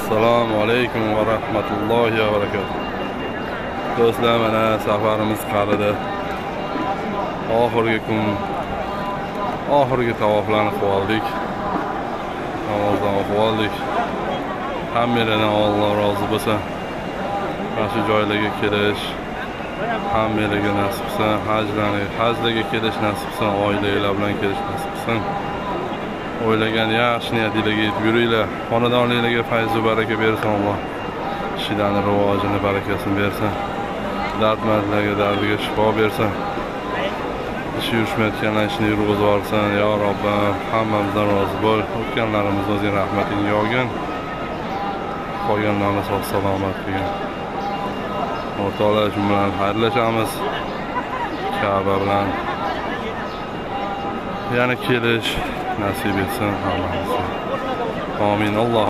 Assalomu alaykum va rahmatullohi va barakatuh. Do'stlar, mana safarimiz qaridi. Oxirgi kun, oxirgi tavoflarni qilib oldik. Namozdan o'qib oldik. Hammanglardan Alloh rozi bo'lsin. Mana shu joylarga kelish hammanglarga nasib qilsin. Hajlarga kelish nasib qilsin, oilalar bilan kelish nasib qilsin. O'ylagan yaxshi niyatinglarga yetib yuringlar. Xonadonlarga fayz va baraka bersin Alloh. Ishlarning rivojini, barakasini bersin. Dardmandlarga dardiga shifo bersin. Ishi yurishmayotganlar ishini yurg'izib yuborsin. Ya Robbim, hammamizdan rozi bo'l. O'tganlarimizni o'zing rahmatingga olgin. Qolganlarni sog' salomat qilgin. O'rtoqlar, shu bilan xayrlashamiz. Ka'ba bilan yana kelish nasib etsin hammamizga. Amin. Alloh.